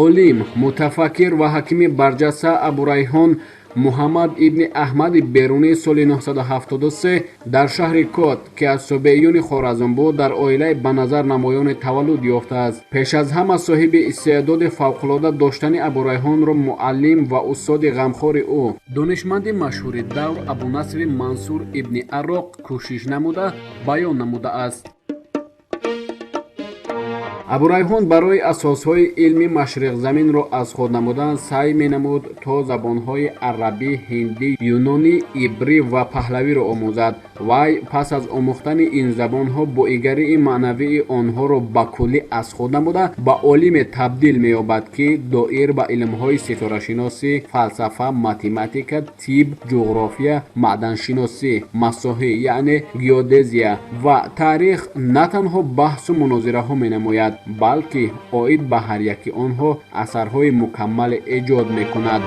Олим, мутафаккир ва ҳакими барҷаста Абурайҳон Муҳаммад ибни Аҳмади Берунӣ соли 973 дар шаҳри Кот, ки аз собеиёни Хоразм буд, дар оилаи ба назар намоёне таваллуд ёфтааст. Пеш аз ҳама соҳиби истеъдоди фавқулода доштани Абурайҳонро муаллим ва устоди ғамхори ӯ, донишманди машҳури давр Абунасри Мансур ибни Ароқ кӯшиш намуда баён намудааст. Абурайҳон барои асосҳои илми машриқзаминро аз худ намудан саъй менамуд, то забонҳои арабӣ, ҳиндӣ, юнонӣ, ибрӣ ва паҳлавиро омӯзад. Вай пас аз омӯхтани ин забонҳо боигарии маънавии онҳоро ба куллӣ аз худ намуда, ба олиме табдил меёбад, ки доир ба илмҳои ситорашиносӣ, фалсафа, математика, тиб, ҷуғрофия, маъданшиносӣ, масоҳӣ, яъне геодезия ва таърих на танҳо баҳсу мунозираҳо менамояд, балки оид ба ҳар яки онҳо асарҳои мукаммале эҷод мекунад.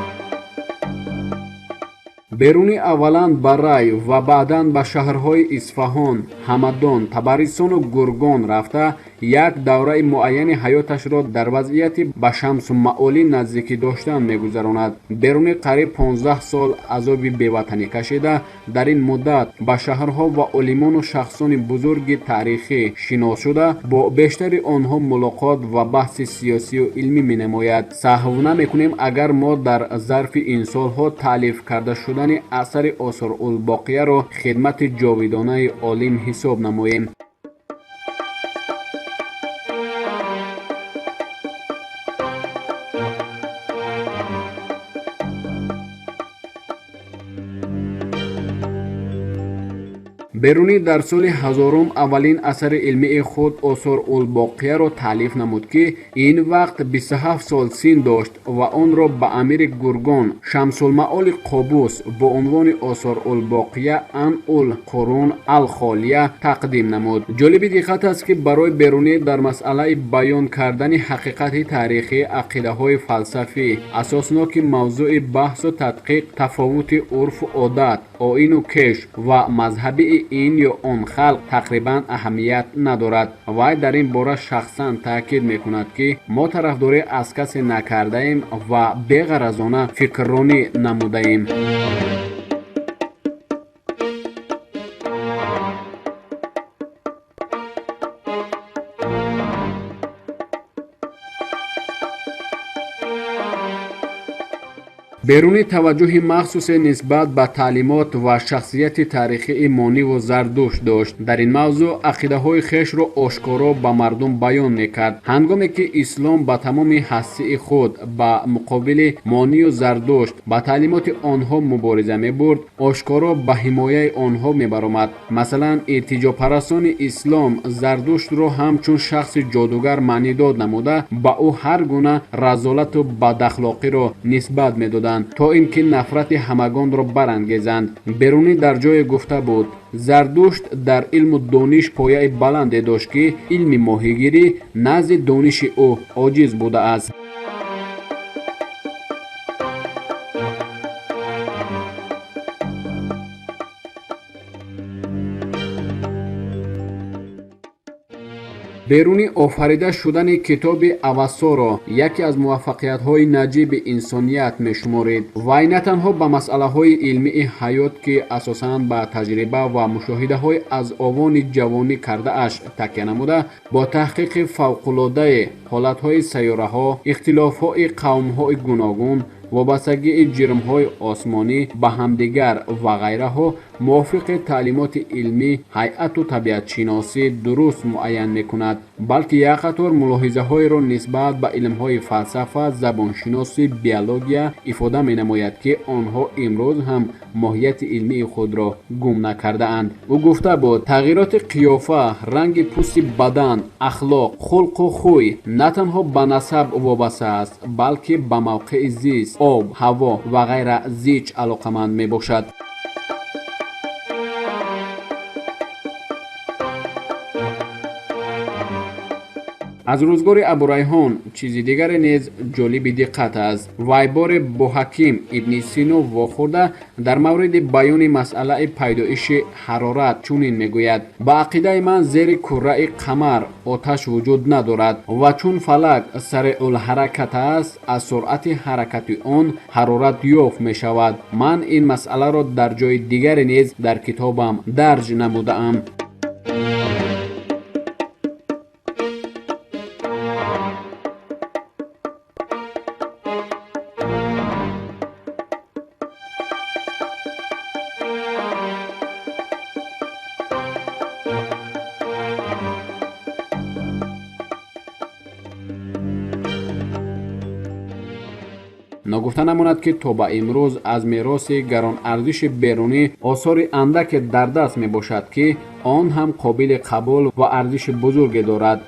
Берунӣ аввалан ба Рай ва баъдан ба шаҳрҳои Исфаҳон, Ҳамадон, Табаристону Гургон рафта, як давраи муайяни ҳаёташро дар вазъияти ба шамсу маолӣ наздикӣ доштан мегузаронад. Берунӣ қариб 15 сол азоби беватанӣ кашида, дар ин муддат ба шаҳрҳо ва олимону шахсони бузурги таърихӣ шинос шуда, бо бештари онҳо мулоқот ва баҳси сиёсию илмӣ менамояд. Саҳв намекунем, агар мо дар зарфи ин солҳо таълиф карда шудани асари Осор-ул-Боқияро хидмати ҷовидонаи олим ҳисоб намоем. Берунӣ дар соли ҳазорум аввалин асари илмии худ Осор-ул-Боқияро таълиф намуд, ки ин вақт 27 сол син дошт ва онро ба амири Гургон Шамсулмаоли Қобус бо унвони Осор-ул-Боқия ан-ул Қурун ал-Холия тақдим намуд. Ҷолиби диққат аст, ки барои Берунӣ дар масъалаи баён кардани ҳақиқати таърихӣ, ақидаҳои фалсафӣ асосноки мавзӯи баҳсу тадқиқ тафовути урфу одат, оину кеш ва мазҳабии ин ё он халқ тақрибан аҳамият надорад. Вай дар ин бора шахсан таъкид мекунад, ки мо тарафдорӣ аз касе накардаем ва беғаразона фикрронӣ намудаем. Берунӣ таваҷҷӯҳи махсусе нисбат ба таълимот ва шахсияти таърихии Мониву Зардушт дошт. Дар ин мавзӯъ ақидаҳои хешро ошкоро ба мардум баён мекард. Ҳангоме ки ислом ба тамоми ҳастии худ ба муқобили Монию Зардушт, ба таълимоти онҳо мубориза мебурд, ошкоро ба ҳимояи онҳо мебаромад. Масалан, иртиҷопарастони ислом Зардуштро ҳамчун шахси ҷодугар маънидод намуда, ба ӯ ҳар гуна разолату бадахлоқиро нисбат медоданд, то ин ки нафрати ҳамагонро барангезанд. Берунӣ дар ҷое гуфта буд: Зардушт дар илму дониш пояи баланде дошт, ки илми моҳигирӣ назди дониши ӯ оҷиз будааст. Берунӣ офарида шудани китоби Авасторо яке аз муваффақиятҳои наҷиби инсоният мешуморид. Вай на танҳо ба масъалаҳои илмии ҳаёт, ки асосан ба таҷриба ва мушоҳидаҳои аз овони ҷавонӣ кардааш такя намуда, бо таҳқиқи фавқулоддаи ҳолатҳои сайёраҳо, ихтилофҳои қавмҳои гуногун, вобастагии ҷирмҳои осмонӣ ба ҳамдигар ва ғайраҳо мувофиқи таълимоти илмӣ ҳайату табиатшиносӣ дуруст муайян мекунад, балки як қатор мулоҳизаҳоеро нисбат ба илмҳои фалсафа, забоншиносӣ, биология ифода менамояд, ки онҳо имрӯз ҳам моҳияти илмии худро гум накардаанд. Ӯ гуфта буд: тағйироти қиёфа, ранги пӯсти бадан, ахлоқ, хулқу хӯй на танҳо ба насаб вобаста аст, балки ба мавқеи зист, об, ҳаво ва ғайра зич алоқаманд мебошад. Аз рӯзгори Абурайҳон чизи дигаре низ ҷолиби диққат аст. Вай боре бо ҳаким Ибни Сино вохӯрда, дар мавриди баёни масъалаи пайдоиши ҳарорат чунин мегӯяд: ба ақидаи ман, зери курраи қамар оташ вуҷуд надорад ва чун фалак сариъулҳаракат аст, аз суръати ҳаракати он ҳарорат ёфт мешавад. Ман ин масъаларо дар ҷои дигаре низ дар китобам дарҷ намудаам. Ногуфта намонад, ки то ба имрӯз аз мероси гаронарзиши Берунӣ осори андаке дар даст мебошад, ки он ҳам қобили қабул ва арзиши бузурге дорад.